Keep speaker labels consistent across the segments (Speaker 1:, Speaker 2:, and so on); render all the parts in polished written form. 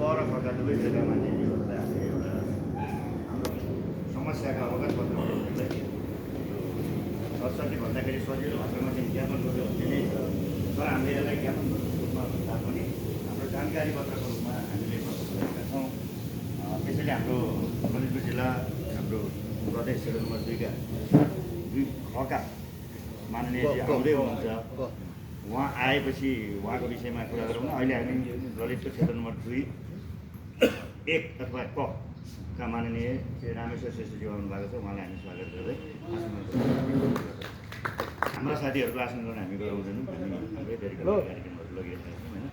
Speaker 1: पर प्रकार दुवै जिल्ला मान्छेहरूलाई हामीले एउटा हाम्रो समस्याका अवगत पत्रहरूलाई सरसर्ती भन्दाखेरि सजिलो भाषामा चाहिँ ज्ञापन गर्यो भन्ने नै छ। तर हामीले यसलाई ज्ञापनको रूपमा भन्दा पनि हाम्रो जानकारी पत्रको रूपमा हामीले प्रस्तुत गरेका छौँ। त्यसैले हाम्रो ललितपुर जिल्ला हाम्रो प्रदेश क्षेत्र नम्बर 2 खका माननीय आउँदै हुनुहुन्छ। उहाँ आएपछि उहाँको विषयमा कुरा गरौँ। अहिले हामी ललितपुर क्षेत्र नम्बर 2-1 अथवा क का माननीय श्री रामेश्वर श्रेष्ठजी आउनु भएको छ। उहाँलाई हामी स्वागत गर्दै हाम्रा साथीहरूको आसन गर्न हामी गराउँदैनौँ। हामी हाम्रै कार्यक्रमहरू लगिरहेका छौँ होइन।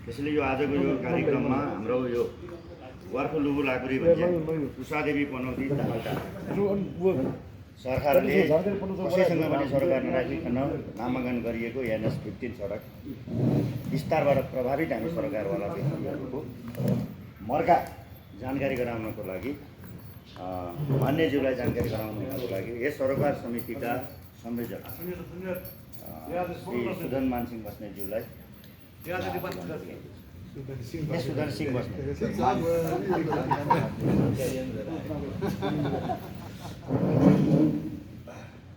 Speaker 1: त्यसैले यो आजको यो कार्यक्रममा हाम्रो यो वार्को लुबु लाकुरी भन्छ उषादेवी पनौती दाहालटा सरकारले कसैसँग पनि सरकार नराखिकन नामाङ्कन गरिएको NS 15 सडक विस्तारबाट प्रभावित हामी सरकारवाला व्यक्तिहरूको मर्का जानकारी गराउनको लागि मान्यज्यूलाई जानकारी गराउनको लागि यस सरोकार समितिका संयोजक श्री सुदन मानसिंह बस्नेतज्यूलाई सुदन सिंह बस्नेत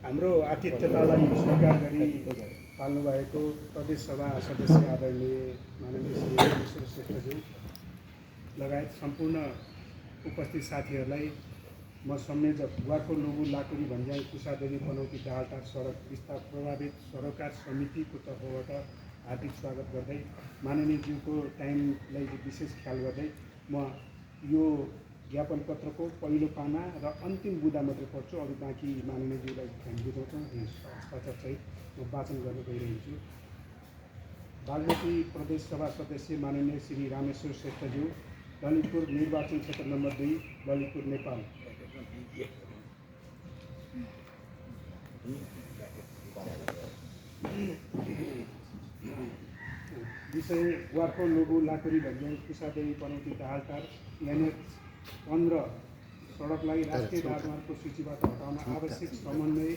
Speaker 2: हाम्रो आतिथ्यतालाई स्वीकार गरी पाल्नुभएको प्रदेश सभा सदस्य आदरणीय माननीय श्री रामेश्वर श्रेष्ठज्यू लगायत सम्पूर्ण उपस्थित साथीहरूलाई म संयोजक वार्को लुबु लाकुरी भन्ज्याङ उषादेवी पनौती दाहालटार सडक विस्तार प्रभावित सरोकार समितिको तर्फबाट हार्दिक स्वागत गर्दै माननीयज्यूको टाइमलाई विशेष ख्याल गर्दै म यो ज्ञापन पत्रको पहिलो पाना र अन्तिम बुँदा मात्रै पढ्छु। अरू बाँकी माननीयज्यूलाई हामी बुझाउँछौँ। हस्ताक्षरसहित म वाचन गर्न गइरहेको छु। बागमती प्रदेश सभा सदस्य माननीय श्री रामेश्वर श्रेष्ठज्यू, ललितपुर निर्वाचन क्षेत्र नम्बर 2, ललितपुर, नेपाल। विषय वार्को लुबु लाकुरी भन्ज्याङ उषादेवी पनौती दाहालटार NH 15 सडकलाई राष्ट्रिय राजमार्गको सूचीबाट हटाउन आवश्यक समन्वय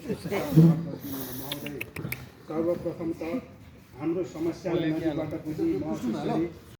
Speaker 2: महोदय, सर्वप्रथम त हाम्रो समस्यालाई नदीबाट बुझी महसुस गरी